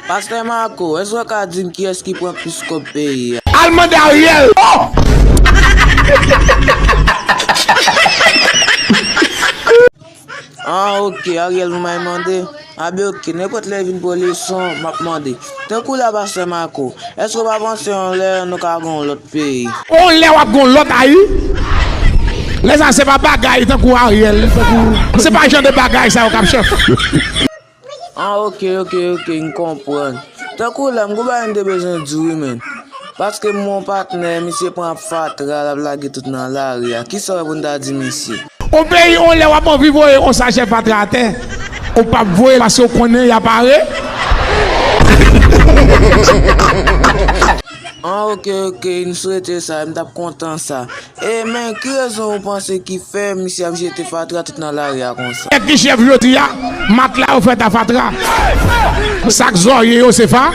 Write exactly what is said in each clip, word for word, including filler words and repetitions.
Pastè Marco, èske w ka di m kiyès ki pran plis kòb peyi a? Al mande Ariel! Oh! Ah, ok, Ariel pou m al mande. Anben, ok, nenpòt lè vin pran leson, m ap mande. Tankou la, Pastè Marco, èske w pa panse yon lè nou ka gen yon lòt peyi? Yon lè w ap gen yon lòt Ayi? Lè sa, se pa bagay tankou Ariel, tankou, se pa jan de bagay sa yo k ap chèf. Ah, ok, ok, ok, m konprann. Tankou la, m gon bagay m te bezwen di w wi, men. Paske m gon patnè, misye pran fatra, l ap lage tout nan lari a. Kisa w wè pou n ta di misye? Yon peyi, yon lè w ap anvi voye yon sachè fatra atè, ou p ap voye l paske w konnen y a pare. Ah, ok, ok, m swete sa, m t ap kontan sa. E men, ki rezon ou panse ki fè misye ap jete fatra tout nan lari a konsa? Nèg ki chèf jodi a, matla yo fèt a fatra. Sak zòrye yo se fa.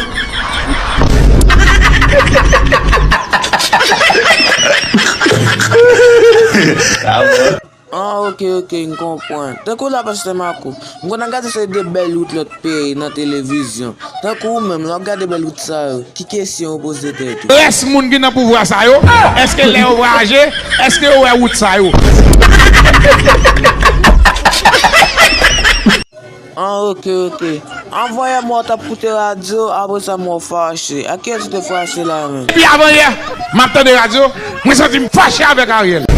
Ah, ok, ok, m konprann. Tankou la, Pastè Marco, m konn ap gade se de bèl wout lòt peyi nan televizyon. Tankou ou menm, lè w ap gade bèl wout sa yo, ki kesyon ou poze tèt ou? Rès moun ki nan pouvwa sa yo, èske lè yo vwayaje, èske yo wè wout sa yo? Ah, ok, ok. Anvan yè mò t ap koute radyo, apre sa mò fache. Ak kiyès ou te fache la menm? Depi avan yè, m ap tande radyo, mwen santi m fache avèk Ariel.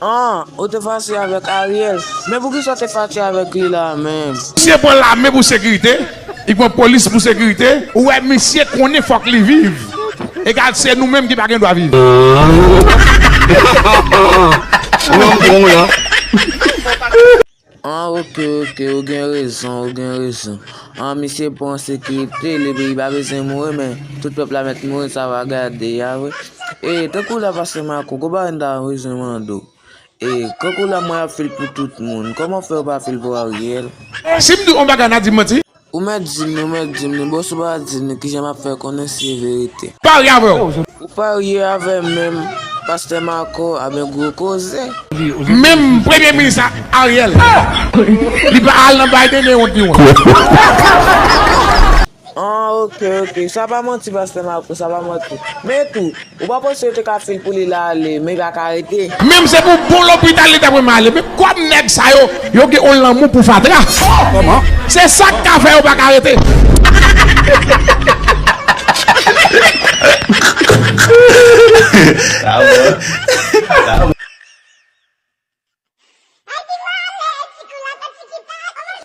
Ah, ou te fache avèk Ariel. Men poukisa w te fache avèk li la menm? Misye pran lame pou sekirite, li pran polis pou sekirite. Ou wè, misye konnen fòk li viv. Egal, se nou menm ki pa gen dwa viv. Ou an bon la. Ah, ok, ok, ou gen rezon, ou gen rezon. Ah, misye pran sekirite, le peyi pa bezwen mouri, men tout pèp la mèt mouri, sa va gade, a vre. E, tankou la, Pastè Marco, gon bagay m ta bezwen mande w. E, tankou la, mwen ap fil pou tout moun, kòman fè ou pa fil pou Ariel? Si m di w yon bagay, n a di m manti. Ou mèt di m li, ou mèt di m li, bon, si w pa di m li, kijan m ap fè konnen si e verite? Parye avè w. Ou parye avè m menm, Pastè Marco, anben gwo koze. Menm premye minis a Ariel, li pa al nan Biden, men wont li wont. Ah, ok, ok. Sa pa manti, Pastè Marco, sa pa manti. Men tou, ou pa panse yo te ka fil pou li la ale, men pa ka rete? Menm se pou bon lopital li ta pran ale. Men kòm nèg sa yo, yo gen yon lanmou pou fatra. Kòman? Se sa k ka fè yo pa ka rete. Sa bon. Sa bon.